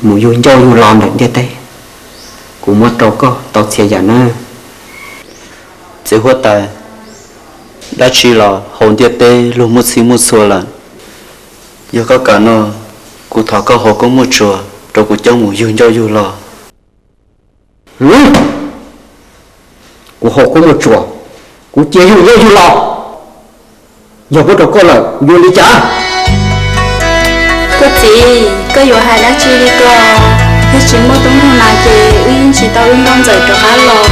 mus yug ncauj yug lo ntawm ntiaj teb, kuv muab rau koj tau txhia yam nawb. Txiv huab tais, dab tsi los hauv ntiaj teb luag muaj txhij muaj txhua lawm. Yog koj kam no, kuv thov koj haus koob muaj tsuas rau kuv coj mus yug ncauj yug lo. Kuv haus koob muaj tsuas, kuv cia yug ncauj yug lo. Yog muab rau koj lawm, yuav li cas? Koj txiv, koj yuav hais dab tsi li ko? Yog tsis muaj tub nraug nas ces wb yeej tsis tau wb nkauj ntxawm rov qab los.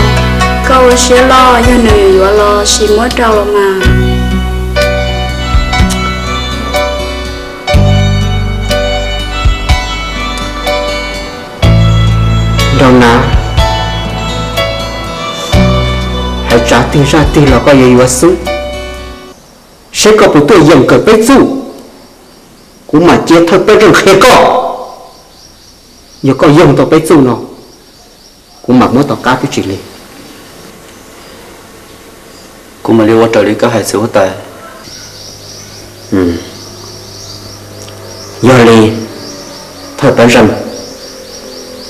Koj ua siab loj, yog nws yuav los sis muab rau los mas. Nraug nas, hais tsav twg zaj twg los koj yuav yuav xwb. Saib koj puas tuaj yeem kawm peb txuj, kuv mam cia thawj peb zeej qhia koj. Yog koj yoog tau peb txuj no, kuv mam muab tom qab twb tsis lig. Kuv mam li ua raws li koj hais txiv huab tais. Yog li, thawj peb zeej,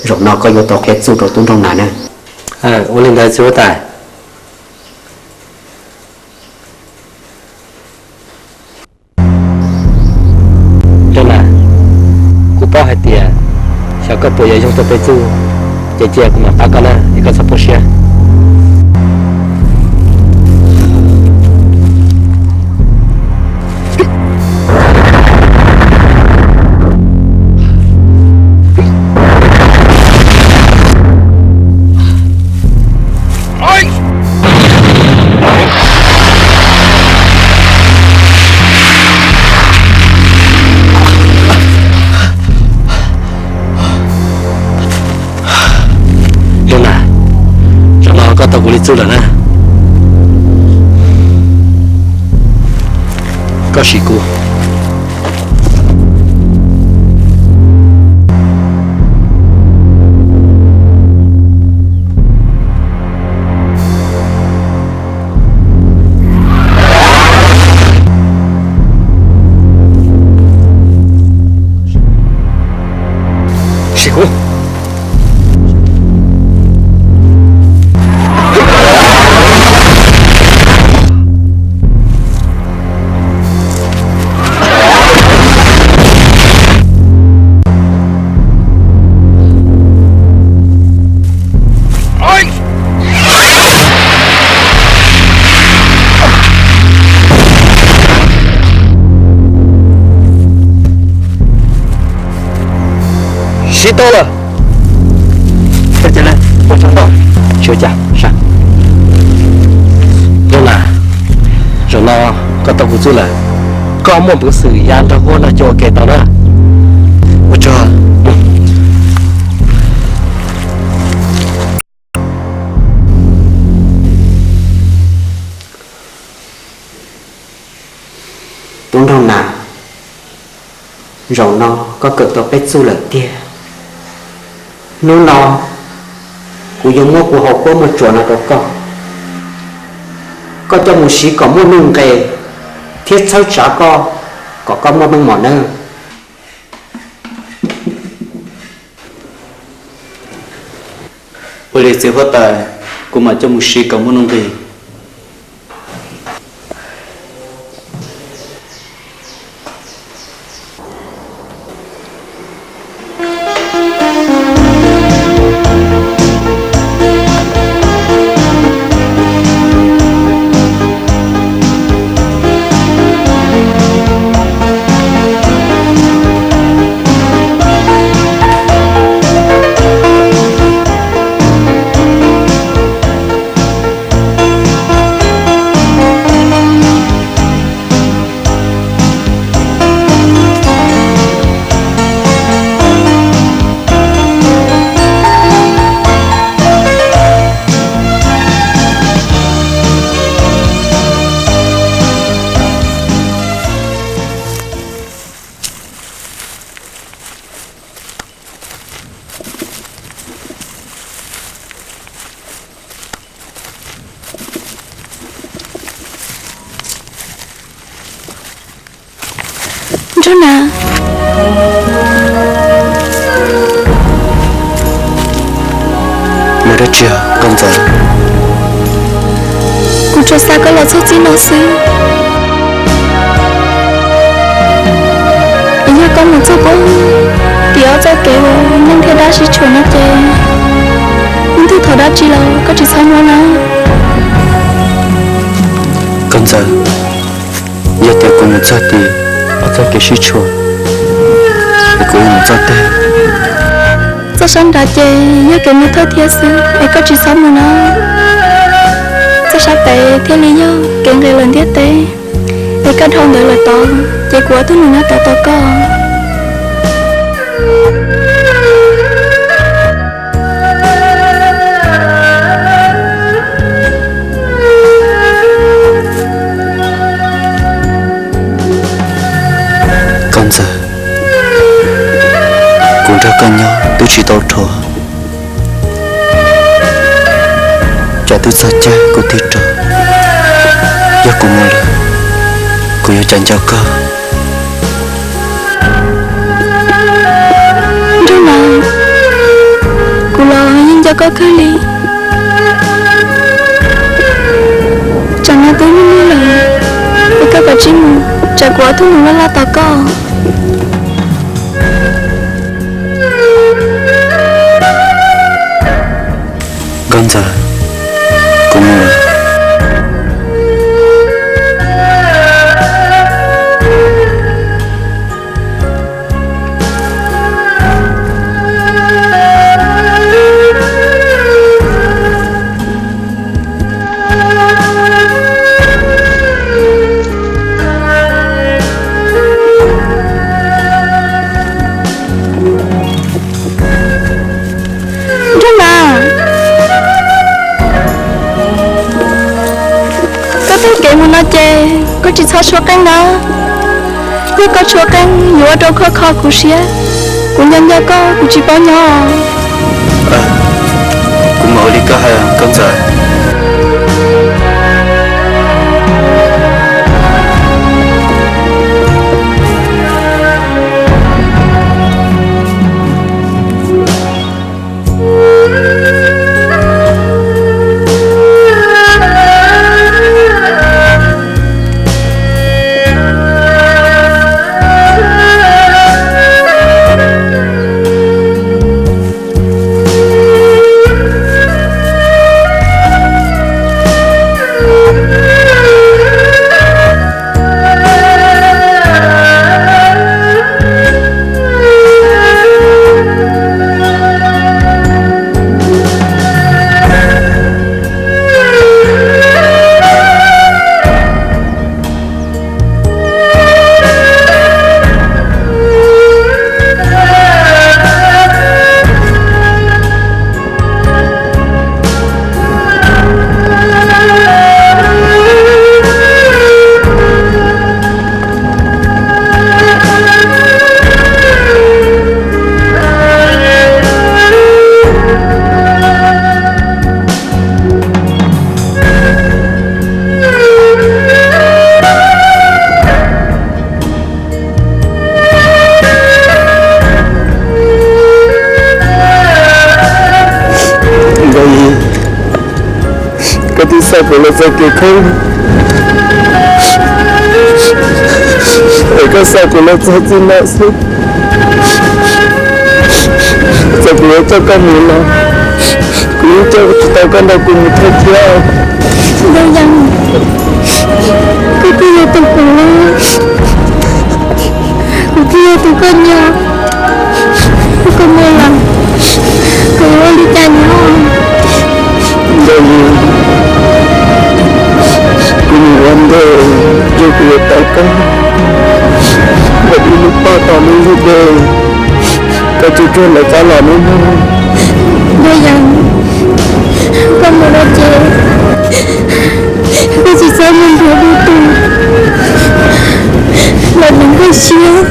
zaum no koj yuav tau qhia txuj rau tub nraug nas na. Ua li ntawd txiv huab tais. Nraug nas, kuv paub hais tias xyov koj puas yuav yoog tau peb txuj, ces cia kuv mam pab koj na, es koj txhob poob siab. Nraug nas, zaum no koj tau kuv li txuj lawm na. Koj sim kuv. Sim kuv. Sib tau lawm. Nraug nas, zaum no koj tau kuv txuj lawm, koj muaj peev xwm ya nrog huab no coj ua ke tau na. Ua tsaug. Tub nraug nas, zaum no koj kawm tau peb txuj lawm tiag. Hnub no kuv yuav muab kuv hauv koob muaj tsuas no rau koj. Koj coj mus siv kom muaj nuj nqis thiab txhawb tsav koj kom koj muaj meej mom nawb. Ua li txiv huab tais, kuv mam coj mus siv kom muaj nuj nqis. Nraug nas. xa koj los txog txij no xwb. Es yog koj mus txog puag tim ob txoj kev uas neeg thiab dab sib tshuam no ces, ib tug thov dab tsi los koj tsis txhob muab na. Koj Ntxawm, yog tias kuv mus txog tim ob txoj kev sib tshuam, es kuv yuav mus txoj twg? Txoj sab nrad ces yog kev mus thawj thiab xwb, es koj tsis txhob mus na. Txoj sab pem thiaj li yog kev nqis lawm ntiaj teb, es koj dhau ntawd lawm tod, ces kuv ob tug nus nyob tod tos koj. Koj Ntxawm, kuv nrog koj nyob twb tsis tau dhau, cas twb txog caij kuv tig rov. Yog kuv mus lawm, kuv yuav cas nco koj? Nraug Nam, kuv los yeej nco koj kawg li. Tsam no twb lig lig lawm, es koj kav tsij mus, tsam kuv ob tug nus laj laj tos koj. Nkauj Ntxawm, kuv mus. Nraug Nam, koj taug kev mus no ces koj tsis txhob tshuab qeej na. Yog koj tshuab qeej yuav ua rau koj kho kuv siab, kuv nco nco koj kuv tsis paub nyob. Kuv mam ua li koj hais Nkauj Ntxawm. Nkauj Yig, koj twb xa kuv los txog kev khaub, es koj xa kuv los txog txij no xwb. Txawm kuv yuav coj koj mus los, kuv yeej coj tsis tau koj nrog kuv mus thawj thiab. Nkauj Yig, koj twb yog tus kuv, kuv twb yog tus koj nyiam, koj mus los kuv yuav ua li cas nyob? Nkauj Yig, kuv mus ua ntej, yog kuv yuav tau koj ua ib lub poj tom lub ntiaj teb, koj tsuas tsuag ntawm qab los nawb mog. Nkauj Yig, koj mus no ces koj tsis txhob mus nrhiav lwm tus los nws nkag siab,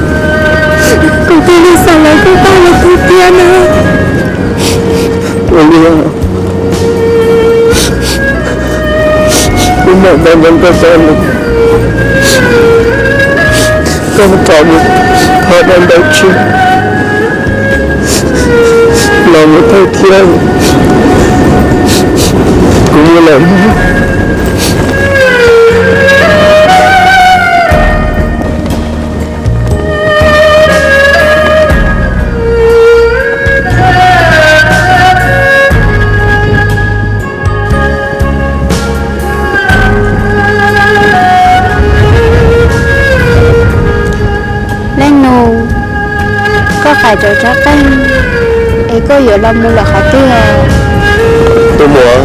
kuv thiaj li xav lawv koj tag lawv tug tiag na. Ua li, kuv mam npaj npaj koj tau no, koj rov mus thov dab ntawd tso, los mus thawj thiab, kuv mus lawm mog. Lam rov rab qeej, es koj yuav los mus lawm qhov twg? Tus muam,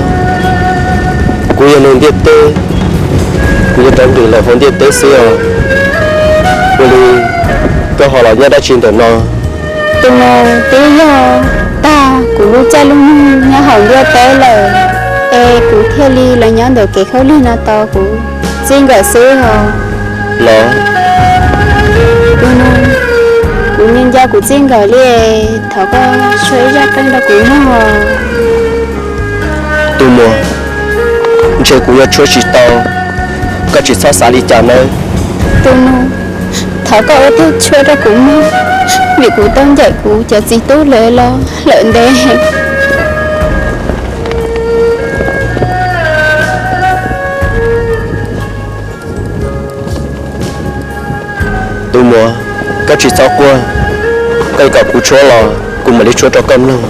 kuv yog neeg ntiaj teb, kuv yuav rov nqis lawm hauv ntiaj teb xwb os. Ua li koj ho los nyob dab tsi ntawm no? Tus muam, twb yog tag kuv lub caij lub nyoog nyob hauv ntiaj teb lawm, es kuv thiaj li los nyob ntawm kev khaub lig no tos kuv txij nkawm xwb os. Los, tus muam, kuv nco nco kuv txij nkawm li, thov koj tshuab ib zaj qeej rau kuv mloog. Tus muam, ntshe kuv yuav tshuab tsis tau, koj tsis txhob xav li cas nawb. Tus muam, thov koj ua tiag tshuab rau kuv mloog, vim kuv tau ncaim kuv cov txiv tub lawv los lawm ntev. Tus muam, koj tsis txhob quaj, koj kom kuv tshuab los kuv mam li tshuab rau koj mloog.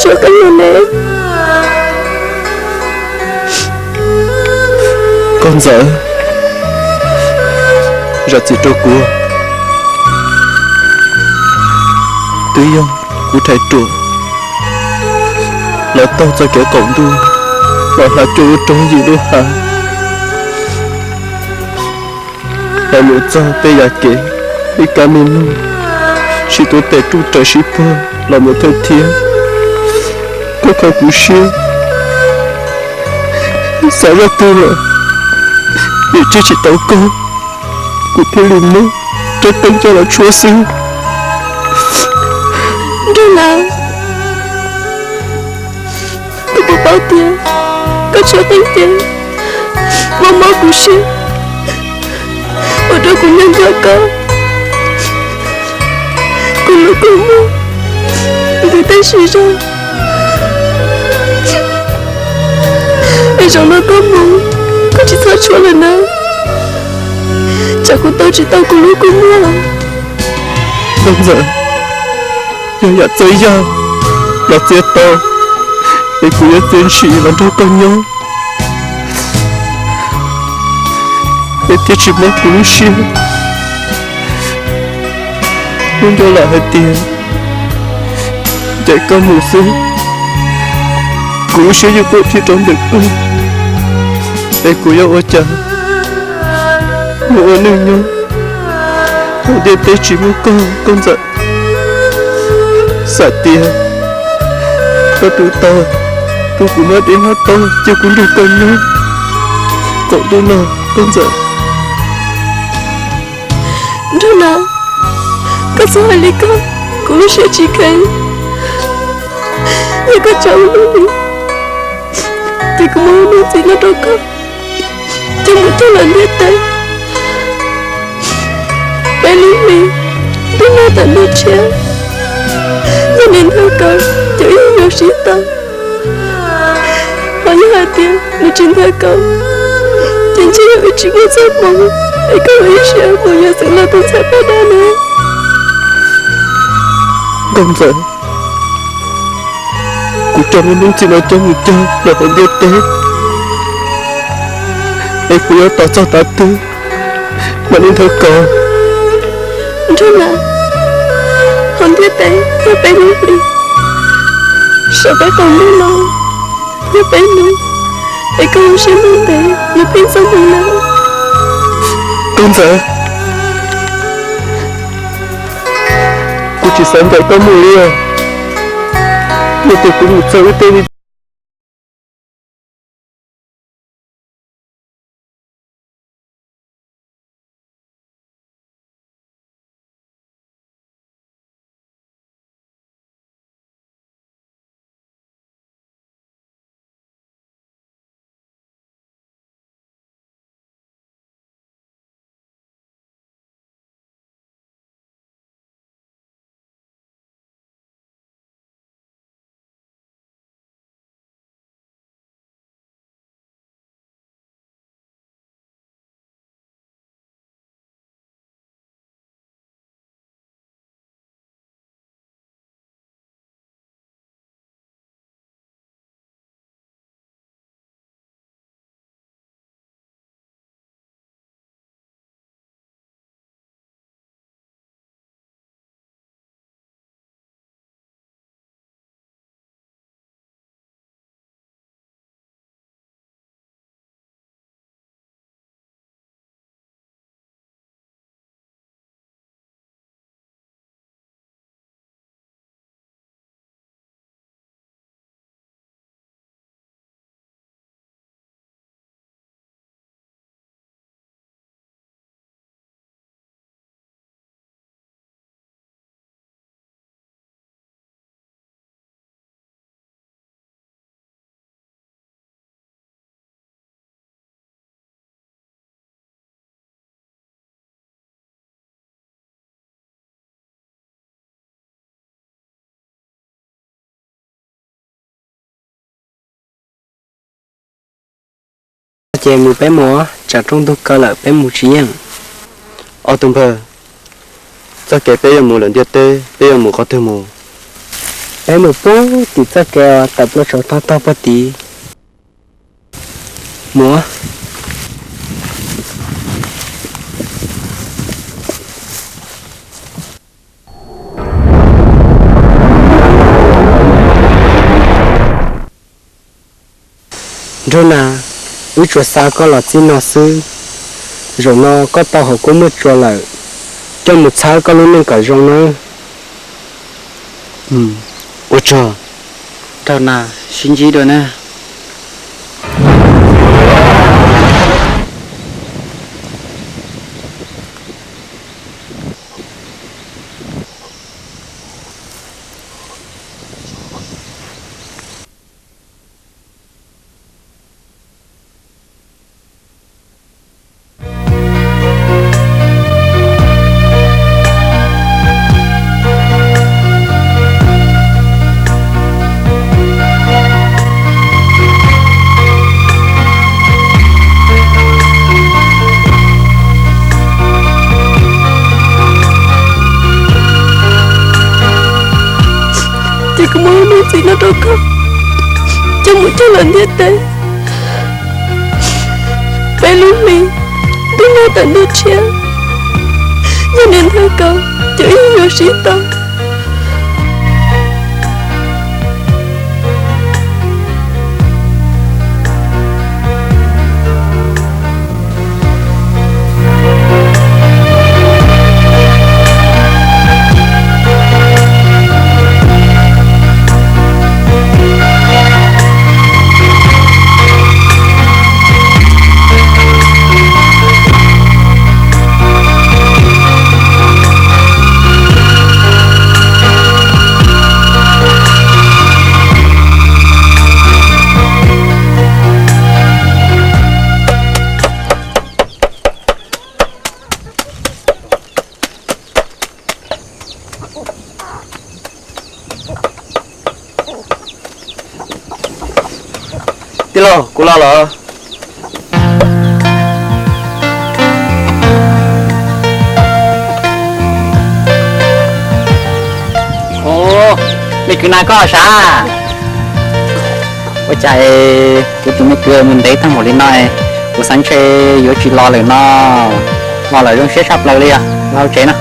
Sab qeej no ne. Nkauj Ntxawm, zam txim rau kuv. Twb yog kuv rhais ruam los taug txoj kev qaum ntuj los hla cuaj lub roob yim lub hav, los mus txog tej yam kev ib kab me noog, sib tuav tes ruj raws sib puag los mus thawj thiab. Koj kho kuv siab, xav zaj twg lawm, niam tsis tsis tau koj, kuv thiaj li muab rab teeb coj los tshuab xwb. Nraug Nas, koj puas paub tias koj tshuab qeej ces mob mob kuv siab, ua rau kuv nyob nco koj, kuv lub kua muag ntws tej si zog. Es zaum no koj mus, koj tsis txhob tshuab lawm na, tsam kuv tau tsis tau kuv lub kua muag los. Nkauj Ntxawm, yog yam txawj yaj los txiav tau, es kuv yuav txiav ntshis los nrog koj nyob, es thiaj tsis mob kuv lub siab. Kuv nco lawm hais tias ncaim koj mus xwb, kuv lub siab yeej quaj thiab rau ntawm koj, es kuv yuav ua cas mus ua neej nyob hauv ntiaj teb tsis muaj koj, Nkauj Ntxawm. Xav tias koj twb tau tu kuv mab dej mab taub cia kuv nrog koj nyob qaum ntuj no, Nkauj Ntxawm. Nraug Nas, koj txhob hais li ko, kuv lub siab tsis kheev. Yog koj tso ua luaj li, ces kuv muab lub txim no rau koj, coj mus cog lawm ntiaj teb peb lub hli, ntuj nag tawm ntuj tshiab. Yog nws nthawv kaus ces wb yuav sib tau, ho yog hais tias nws tsis nthawv kaus ces ntshe yog wb tsis muaj txoj hmoov, es koj ua ib siab mus yuav Xeev Laus tus ntxhais paj dab no. Nkauj Ntxawm, kuv coj lub txim no coj mus cog lawm hauv ntiaj teb, es kuv yuav tos txog tav twg mam li nthawv kaus. Nraug Nas, hauv ntiaj teb yog peb lub hli, saum peb qaum ntuj no yog peb hnub, es koj ua siab ntev ntev, nws pheej txog hnub no. Nkauj Ntxawm, kuv tsis xav ncaim koj mus li os. Yog tias kuv mus txog wb tej li Ces mus peb mus, tsam rooj ntug kaw lawm peb mus tsis yeej. Ob tug npawg, txoj kev peb yuav mus lawm ntiaj teb peb yuav mus qhov twg mus? Peb mus pub tim txoj kev uas tawm plaws saum tog tog puag tid. Mus. Nraug Nas, wb tsuas xa koj los txij no xwb. Zaum no koj tau hauv kuab muaj tsuas lawm, coj mus txhawb koj lub neej kom zoo nawb. Ua tsaug. Nraug Nas, sib ntsib dua na. Ces kuv muab lub neej txiv no rau koj, coj mus coj lawm ntiaj teb. Peb lub hli twb nyob tawm ntuj tshiab, yog niam ntxawm koj ces wb yuav sib tau. Tij laug, kuv los lawm. Ov, me kwv Nas koj sav? Ua cas kuv tus me kwv mus ntev tag npaum li no, kuv xav ntshe yuav tsis los lawm no. Los lawm zoo siab tshaj plaws li os, los hauv tsev no.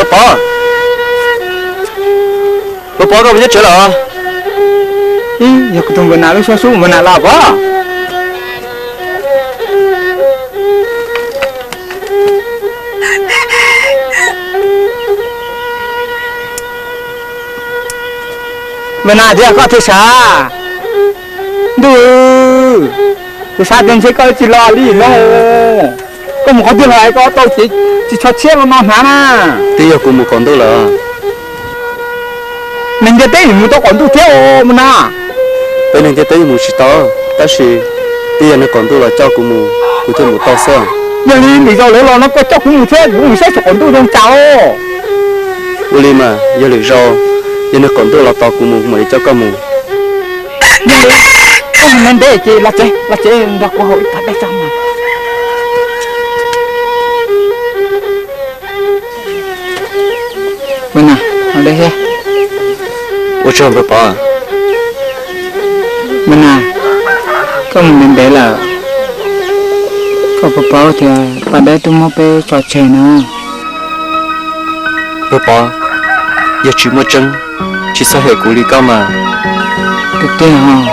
Pov Pov, Pov Pov, koj puas nyob tsev lawm? Yog kuv tus Npawg Nas lub suab xub, Npawg Nas los Pov. Npawg Nas tias koj thiaj sav. Ntuj, kuv xav tias ntshe koj tsis los li no. Koj mus qhov twg los es koj tau cev ris tsho tshiab no hnav na? Twb yog kuv mus qaum ntuj lawm. Neeg ntiaj teb mus tau qaum ntuj thiab os Npawg Nas. Peb neeg ntiaj teb mus tsis tau, tab sis twb yog neeg qaum ntuj los coj kuv mus, kuv thiaj mus tau xwb. Yog li lwm zaus lawv los no koj coj kuv mus thiab, kuv mus saib saum qaum ntuj zoo cas os. Ua li mas yog lwm zaus, yog neeg qaum ntuj los tos kuv mus, kuv mam li coj koj mus. Yog li, koj mus ntev ntev ces los tsev, los tsev nrog kuv haus ib tav dej tso mas. Npawg Nas, haus dej thiab. Ua tsaug Npawg Pov. Npawg Nas, koj mus ntev ntev lawm, koj puas paub tias Paj Dawb twb muab peb tso tseg na? Npawg Pov, yog tsis muaj tseeb, tsis txhob hem kuv li koj mas. Tiag tiag os.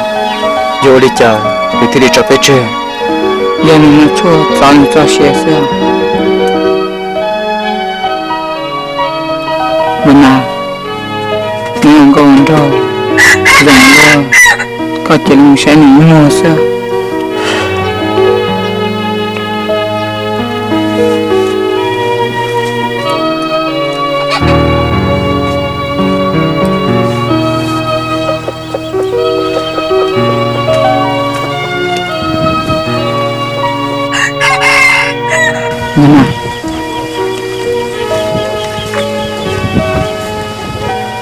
Yog ua li cas nws thiaj li tso peb tseg? Yog nws muaj tshuaj txov nws txoj sia xwb. Npawg Nas, neb hluas nkauj hluas nraug zoo luaj. Koj cia li mus saib nws ib muag xwb.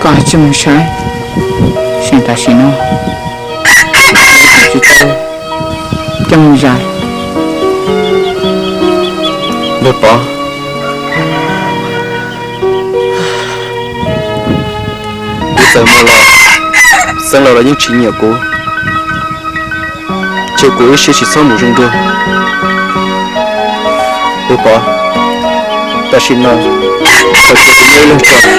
Koj haj tsis mus saib, saib tam sim no tsis tau coj mus zais. Npawg Pov, kuv txawm mus los, Xeeb Laus los yeej tsis nyiam kuv, ces kuv ib siab tsis txhob mus zoo dua. Npawg Pov, tam sim no, txawm kuv tsis muaj ib leeg tso.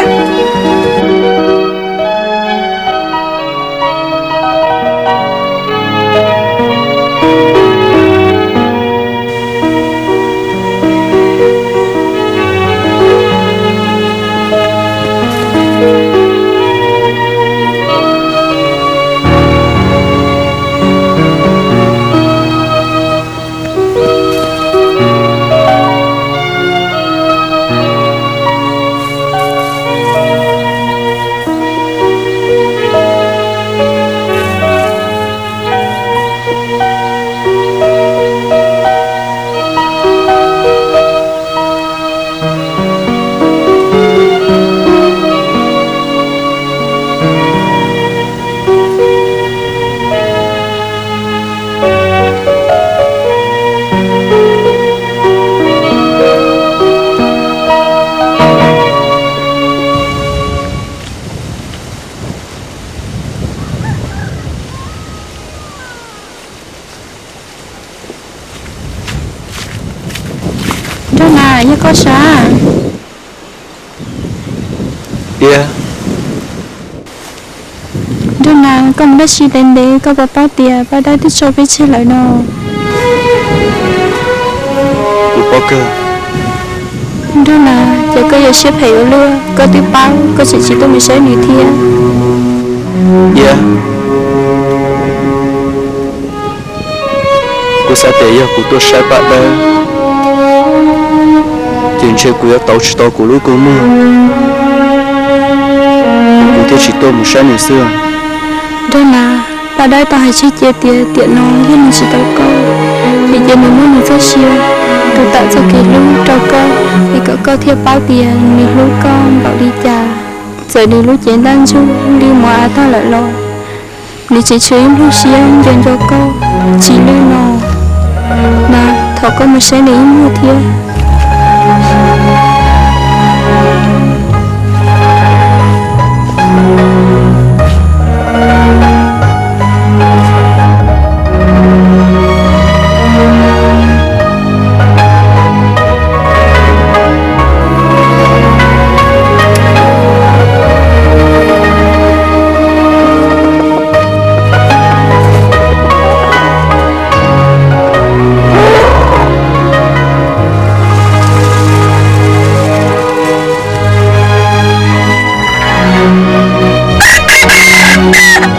Nraug Nas, yog koj sab? Tiag. Nraug Nas, koj mus dab tsi ntev ntev, koj puas paub tias paj dawb twb tso peb tseg lawm no? Kuv paub kawg. Nraug Nas, ces koj yuav siab phem ua luaj, koj twb paub, koj tseem tsis tuaj mus saib nws thiab. Tiag. Kuv xav tias yog kuv tuaj saib paj dawb, ces ntshe kuv yuav tau tsis tau kuv lub kua muag, kuv thiaj tsis tuaj mus saib nws xwb. Nraug Nas, paj dawb tau hais tseg cia tias tiam no yog nws tsis tau koj, vim ces nws muab nws txoj sia rau tawm txoj kev hlub rau koj, es kom koj thiaj paub tias nws hlub koj npaum li cas. Txawm nws lub cev ntaj ntsug li mov av tag lawm los nws tseem tshuav ib pliag siab nco nco koj tsis lwj no. Mas thov koj mus saib nws ib muag thiab.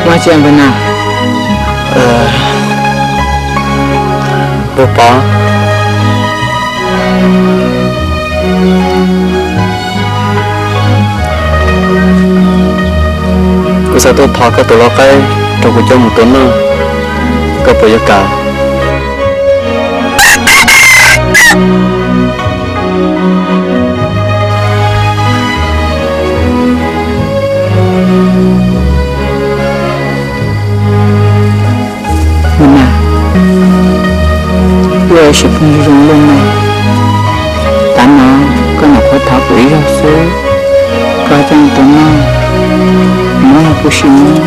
Ua cas npawg Nas? Npawg Pov, kuv xav tuaj thov koj tus lau qaib rau kuv coj mus tua noj, koj puas yuav kam? Npawg Nas, wb ua ib sim phooj ywg zoo luaj no, tav no koj nyuam qhuav thov kuv ib zaug xwb, koj coj mus tua noj, muab los kuv sim muab.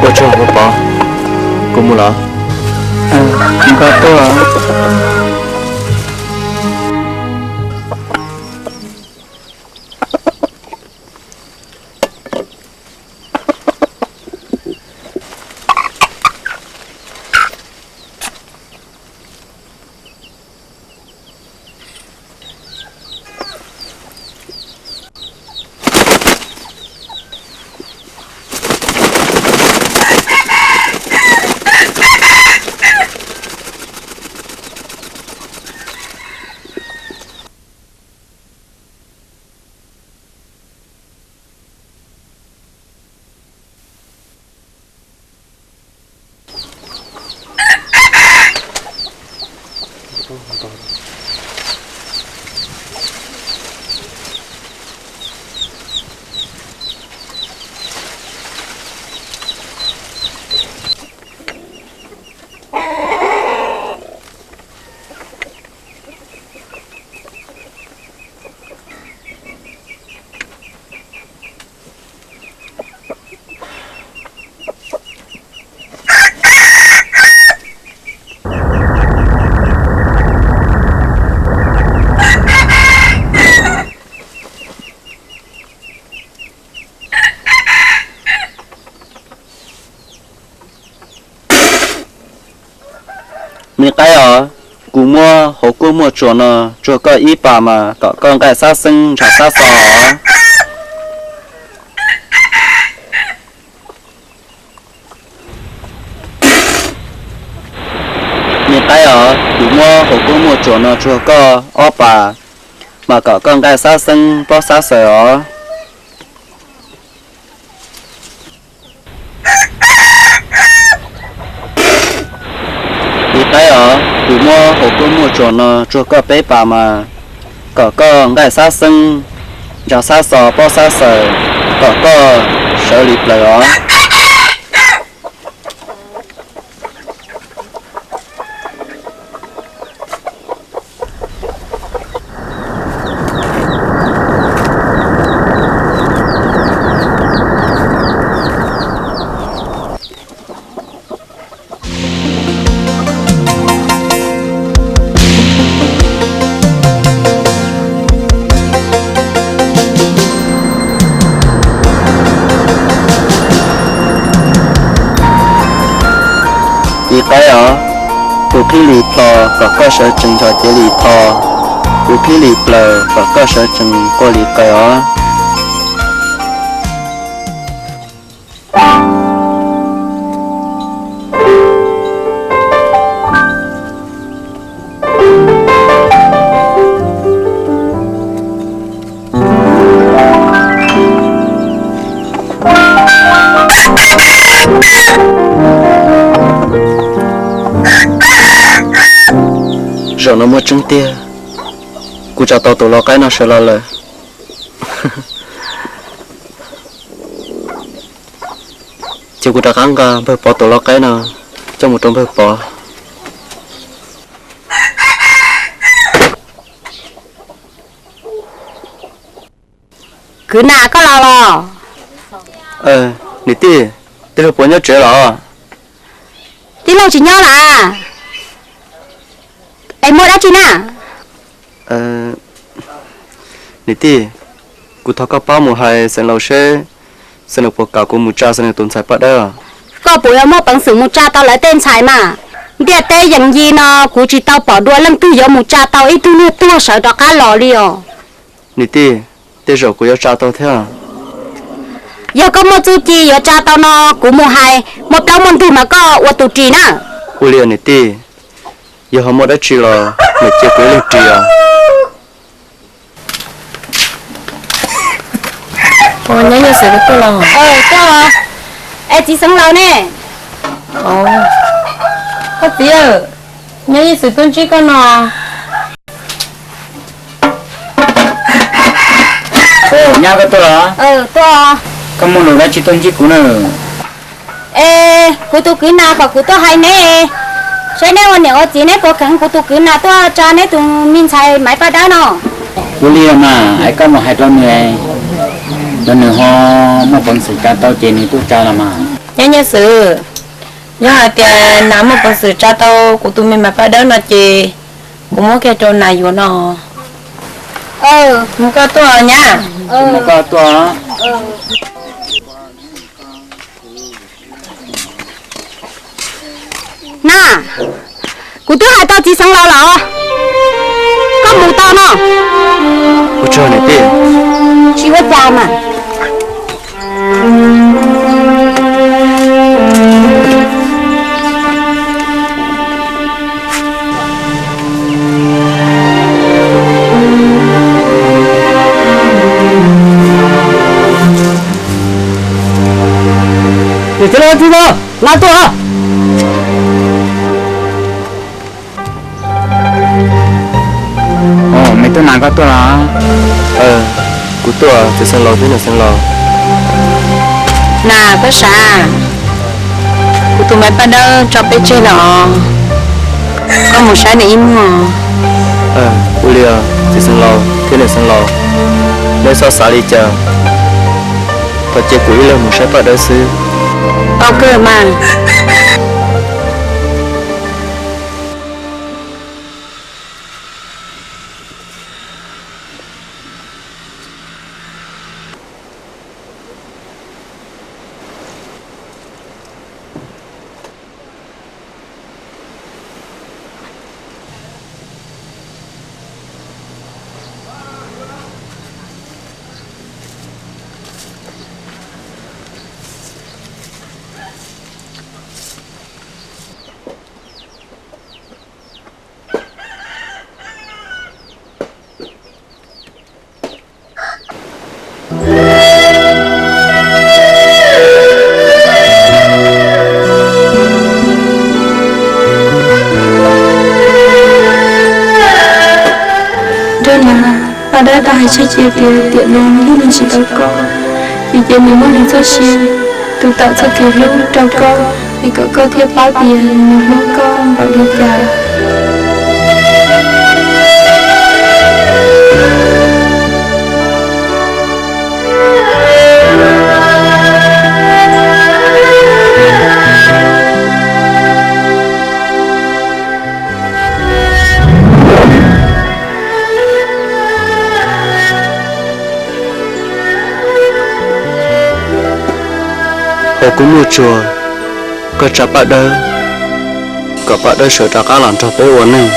Ua tsaug npawg Pov, kuv mus lawm. Koj tuaj. Me qaib os, kuv muab hauv kuab muaj tsuas no tsuag koj ib pas mas kom koj nqaij xab xeeb ntshav xab xo os. Me qaib os, kuv muab hauv kuab muaj tsuas no tsuag koj ob pas mas kom koj nqaij xab xeeb plaub xab xaws os. Me qaib os, kuv muab hauv kuab muaj tsuas no tsuag koj peb pas mas kom koj nqaij xab xeeb ntshav xab xo plaub xab xaws kom koj sawv li plaws os. Me qaib os, kuv qhib li plho kom koj sawv tsees ncho cev li tho, kuv qhib li plaws kom koj sawv tsees quaj li qawg os. Zaum no muaj tseeb tiag, kuv tsa tau tus lau qaib no sawv los lawm. Ces kuv rov qab nqa npawg Pov tus lau qaib no coj mus rau npawg Pov. Kwv Nas, koj los los? Niam tij, tij laug puas nyob tsev los? Tij laug tsis nyob las. Es muaj dab tsi na? Niam tij, kuv thov koj pab mus hais xeev laus seb xeev laus puas kam kuv mus tsa xeev laus tus ntxhais paj dawb. Koj puas yuav muaj peev xwm mus tsa tau lawv tej ntxhais mas? Ntiaj teb yees yig no kuv tsis tau pom dua leej twg yuav mus tsa tau ib tug niag tuag sawv rov qab los li os. Niam tij, tej zaum kuv yuav tsa tau thiab. Yog koj muaj txuj ci yuav tsa tau no kuv mus hais, muaj plaub muaj ntug mas koj ua tus ris na. Ua li niam tij, yog ho muaj dab tsi los mus cia kuv ib leeg ris os. Nyob Yaj Xwm tuaj los? Es txiv xeev laus ne? Koj txiv, nyob Yaj Xwm tuaj ntsib koj no. Nyab, koj tuaj los? Koj muaj lus dab tsi tuaj ntsib kuv na? Es kuv tus kwv Nas kom kuv tuaj hais neb, saib neb ua niam ua txiv neb puas kheev kuv tus kwv Nas tuaj tsa neb tus me ntxhais Maiv Paj Dawb no. Ua li los mas, es koj mus hais rau nws, rau nws ho muaj peev xwm tsa tau ces nws tuaj tsa los mas. Nyob Yaj Xwm, yog hais tias Nas muaj peev xwm tsa tau kuv tus me Maiv Paj Dawb no ces kuv muab kiag rau Nas yuav no. Mus koj tuaj nyab. Mus koj tuaj. Na, kuv twb hais tau txiv xeev laus lawm, koj mus tau no. Ua tsaug niam tij. Tsis ua cas mas. Niam tij, los tij no, na tuaj. Tuaj na, koj tuaj los? Kuv tuaj, txiv xeev laus thiab niam xeev laus. Na koj sav, kuv tus maiv Paj Dawb tso peb tseg lawm os, koj mus saib nws ib muag. Ua li os txiv xeev laus thiab niam xeev laus, nej txhob xav li cas, thov cia kuv ib leeg mus saib Paj Dawb xwb. Tau kawg mas. Nrog na, Paj Dawb tau hais tseg cia tias tiam no nws yeej tsis tau koj, vim ces nws muaj nws txoj sia, tus tawm txoj kev hlub rau koj, es kom koj thiaj paub tias nws hlub koj npaum li cas. Hauv kub muaj tsuag, koj tsa Paj Dawb, kom Paj Dawb sawv rov qab los nrog peb ua neej.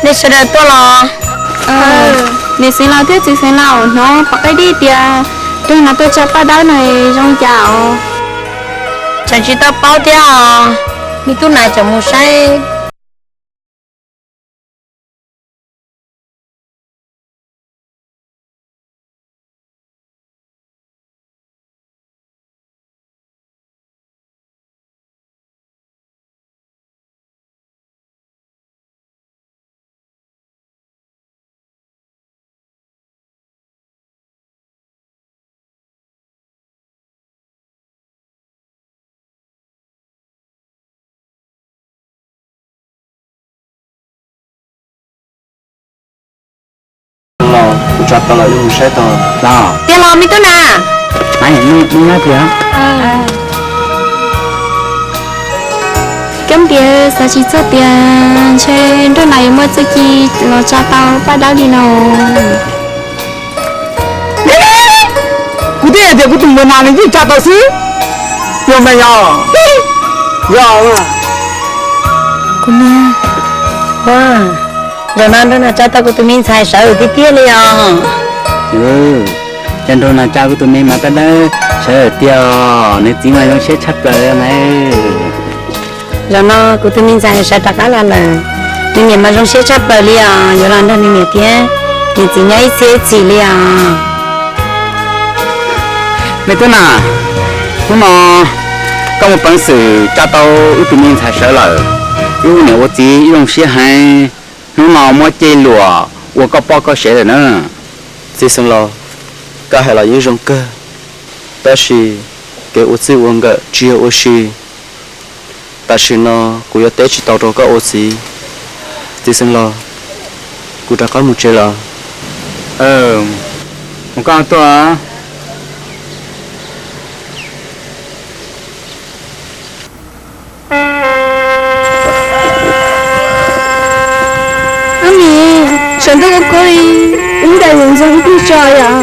Nej sawv daws tuaj los? Niam xeev laus thiab txiv xeev laus, hnov pom qaib dib tias Nraug Nas tuaj tsa Paj Dawb no zoo cas os? Tseem tsis tau paub thiab os, me tub Nas tseem mus saib. Los kuv tsa tau lawm, nej mus saib tau los? Tiag los me tub Nas? Coob tias xav tsis txog tias ntshe Nraug Nas yuav muaj txuj ci los tsa tau Paj Dawb li no. Kuv twb hais tias kuv tus muam Nas nws yeej tsa tau xwb. Yog mas yog. Yog. Kuv niam, zaum no Nraug Nas tsa tau kuv tus me ntxhais sawv tiag tiag li os. Cas nraug nas tsa kuv tus me mas paj dawb sawv lawm tiag, nws txiv mas zoo siab tshaj plaws na. Zaum no kuv tus me ntxhais sawv rov qab los lawm, nws niam mas zoo siab tshaj plaws li os, yuav los nrog nws niam thiab nws txiv nyob ib txhiab ib txhis li os. Me tub na, hnub no koj muaj peev xwm tsa tau wb tus me ntxhais sawv lawm, wb ua niam ua txiv ib zoo siab heev. Hnub no muab cej luam ua koj poj koj sev lawm na. Txiv xeev laus, koj hais los yeej zoo kawg, tab sis kev ua txij ua nkawm tsis yog ua si. Tam sim no kuv yuav teb tsis tau rau koj ua txiv. Txiv xeev laus, kuv rov qab mus tsev lawm. Mus koj tuaj. Ab mis, sawv ntxov koj li, ib ntais mus ntxog ib pliag tso yom.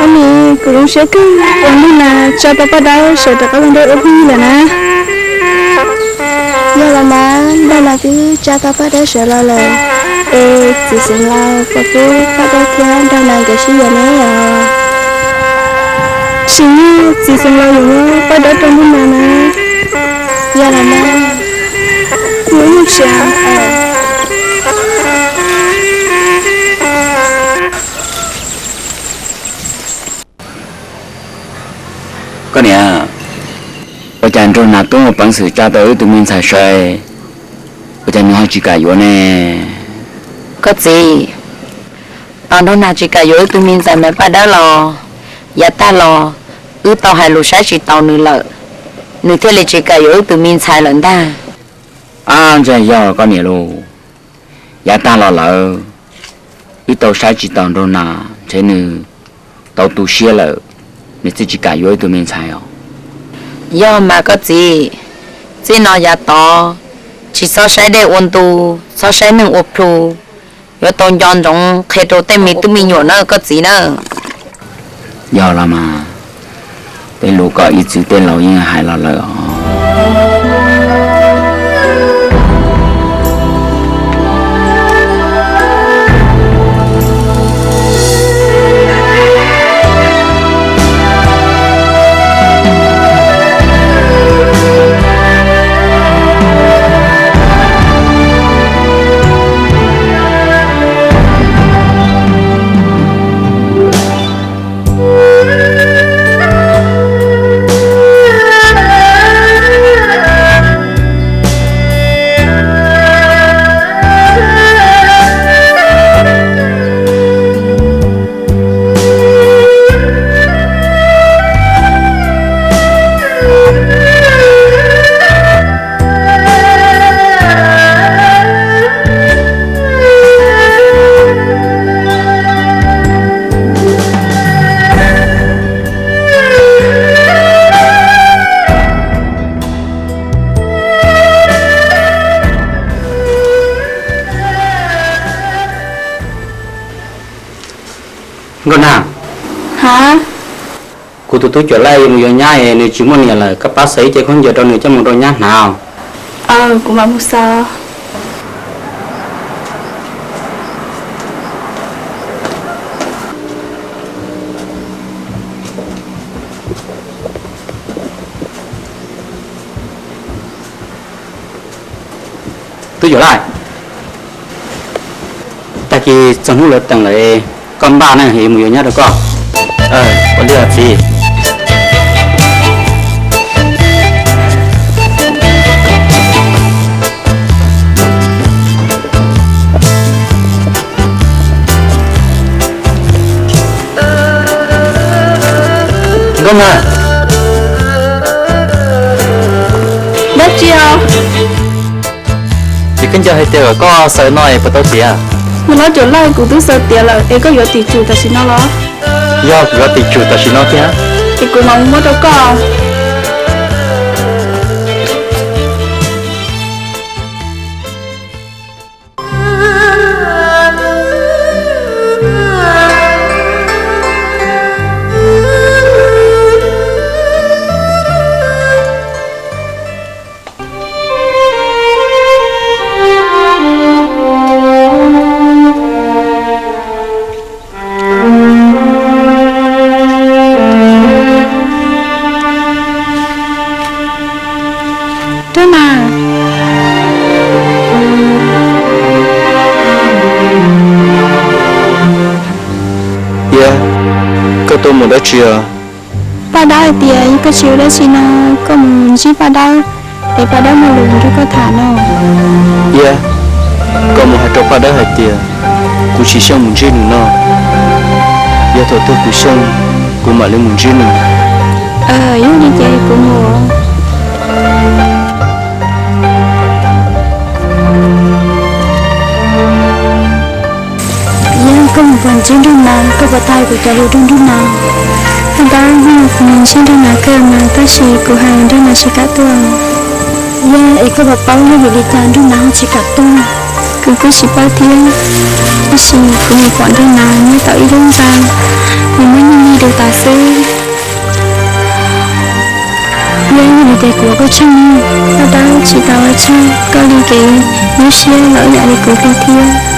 Ab mis, kuv zoo siab kawg uas nraug nas tsa tau paj dawb sawv rov qab los nrog wb ua phooj ywg lawm na. Yog los mas, nraug nas twb tsa tau paj dawb sawv los lawm, es txiv xeev laus puas pub paj dawb thiab nraug nas nkawd sib yuav ne os? Tsis muaj, txiv xeev laus yuav muab paj dawb rau nraug nas na. Yog los mas, kuv mus tsev. Koj niam, ua cas nraug nas twb muaj peev xwm tsa tau wb tus me ntxhais sawv, ua cas nws ho tsis kam yuav ne? Koj txiv, tos nraug nas tsis kam yuav wb tus me ntxhais mas paj dawb los, yav tag los wb tau hais lus saib tsis taus nws lawm, nws thiaj li tsis kam yuav wb tus me ntxhais lawm ntag. Ab, ntshe yog koj niam lauj. Yav tag los lawm, wb tau saib tsis taus nraug nas, ntshe nws tau tu siab lawm, nws thiaj tsis kam yuav wb tus me ntxhais os. Yog mas koj txiv, txij no yav tod tsis txhob saib dej ua ntu, txhob saib neeg ua plhu, yuav tau nco ntsoov qhia rau tej me tub me nyuam na koj txiv na. Yog los mas, tej lus koj ib txwv tej laus yeej hais los lawm os. Nkauj Nag, ha, kuv tus tub Cuam Laij yuav mus yuav nyab es nws tsis muaj niam lawm, koj pab xaws ib ce khaub ncaws rau nws coj mus rau nyab hnav. Aw, kuv mam mus xaws. Tub Cuam Laij, tag kis txog hnub lawv teem lawm, koj npaj na, yuav mus yuav nyab rau koj. Ua li os txiv. Nkauj Nag. Dab tsi os? Ces koj nco hais tias kom koj xaws no es puas tau tiav? Mus los Cuam Laij, kuv twb xaws tiav lawm es koj yuav tim tsum tam sim no los? Yog, kuv yuav tim tsum tam sim no thiab. Es kuv mam muab rau koj. Mus dab tsi os? Paj Dawb hais tias yog koj tsis ua dab tsi no, koj mus ntsib Paj Dawb, es Paj Dawb muaj lus nrog koj tham no. Iab, koj mus hais rau Paj Dawb hais tias kuv tsis xyeej mus ntsib nws no. Yog thaum twg kuv xyeej, kuv mam li mus ntsib nws. Yog li ces kuv mus. Yog koj mus pom ntsib Nraug Nas, koj puas tau hais kuv cov lus rau Nraug Nas? Paj Dawb, kuv mus ntsib Nraug Nas kawg mas, tab sis kuv hais Nraug Nas tsis kam tuaj. Yog es koj puas paub yog vim li cas Nraug Nas ho tsis kam tuaj? Kuv kuj tsis paub thiab, tab sis kuv mus pom Nraug Nas nyob tom ib lub ntxa, nws muab nyiaj li rau tas xwb. Yog li ces kuv ua koj tsheej, Paj Dawb tsis tau ua tsaug koj li kev nyuaj siab los ib yam li kuv li thiab.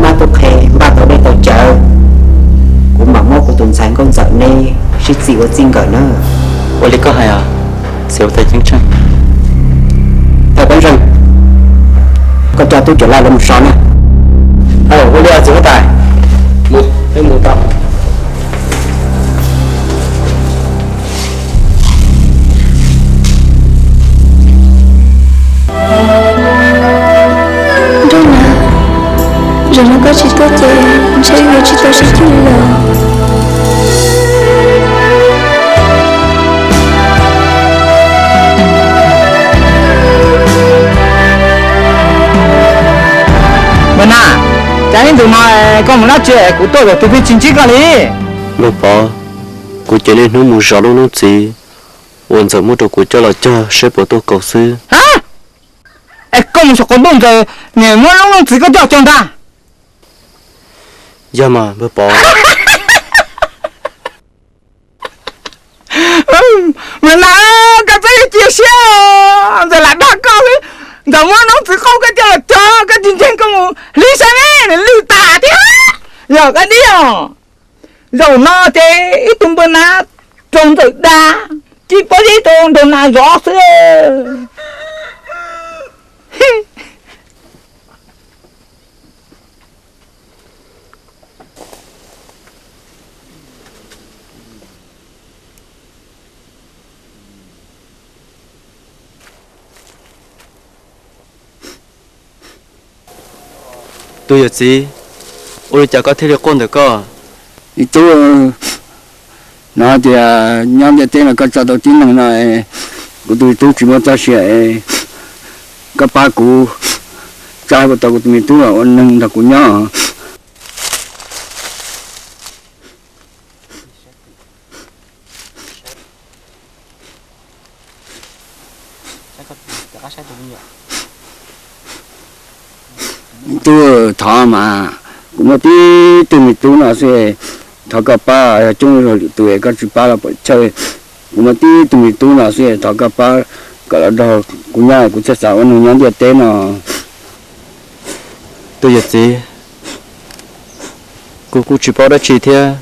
Nab tub qhe npaj tau dej tau cawv, kuv mam muab kuv tus ntxhais nkauj ntxawm neb sib txim ua txij nkawm na. Ua li koj hais os, txiv huab tais ceeb tsheej. Thawj peb zeej, koj coj tub Cuam Laj lawv mus so na. Ua li txiv huab tais, mus, peb mus tau. Nraug Nav, zaum no koj tsis tuaj ces ntshe yuav tsis tau sib cog li lawm. Npawg Nav, cas ib ntus no koj mus dab tsi kuv tuaj zaum twg pheej tsis ntsib koj li? Npawg Pov, kuv cia niaj hnub mus zov lub noog txiv uas Ntxawm muab rau kuv coj los cog seb puas tuaj kaus xwb. Es koj mus xyuas qhov ntuj Ntxawm niam muab lub noog txiv koj coj cog ntag. Yog mas npawg Pov. Mas Nav, koj txhob cia siab, Ntxawm lam dag koj xwb. Ntxawm muab noog txiv qaub koj coj los cog, koj tsis ntseeg koj mus hlib saib me nws lwj tas thiab. Yog koj dib os. Zaum no ces ib tug npawg Nav raug Ntxawm dag, tsis paub ib tug nraug Nav zov xwb. Tus yawm txiv, ua li cas koj thiaj li quaj ntawm koj? Me tub, hnov tias nyob ntiaj teb no koj tso tau tib neeg no, kuv tus me tub tsis muaj txoj sia, koj pab kuv tsa puas tau kuv tus me tub los ua neeg nrog kuv nyob. Me tub, thov mas, kuv muaj tib tug me tub no xwb, thov koj pab, yog coob zog lwm tus koj tsis pab los pom chaw. Kuv muaj tib tug me tub no xwb, thov koj pab kom los nrog kuv nyob, kuv thiaj xav ua neeg nyob ntiaj teb no. Tus yawm txiv, kuv kuj tsis paub dab tsi thiab,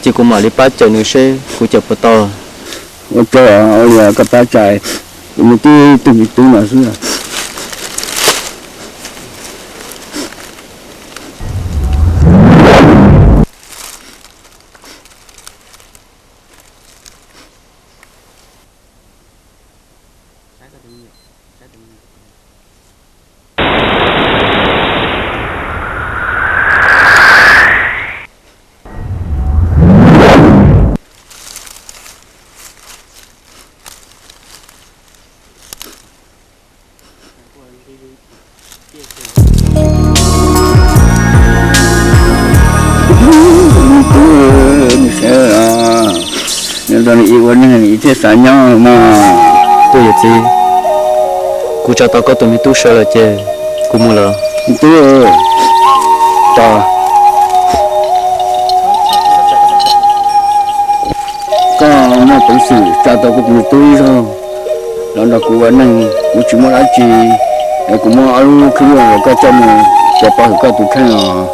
ces kuv mam li pab cawm nws seb kuv cawm puas tau. Ua tsaug, ua li koj pab tsa, kuv muaj tib tug me tub no xwb. Nws ua neeg nws thiaj xav nyob mog. Tus yawm txiv, kuv tsa tau koj tus me tub sawv lawm ces kuv mus lawm. Me tub, tos, koj muaj peev xwm tsa tau kuv tus me tub ib zaug los nrog kuv ua neeg, kuv tsis muaj dab tsi, es kuv muab ob lub khwb luaj los koj coj mus, cov pov hwm koj tus kheej os.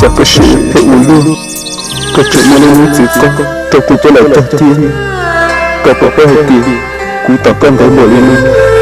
Koj sim pheej ua luaj, koj tseem muaj lub neej txwv koj rau kuv coj los cog tiag. Koj puas paub hais tias kuv tos koj ntev npaum li no?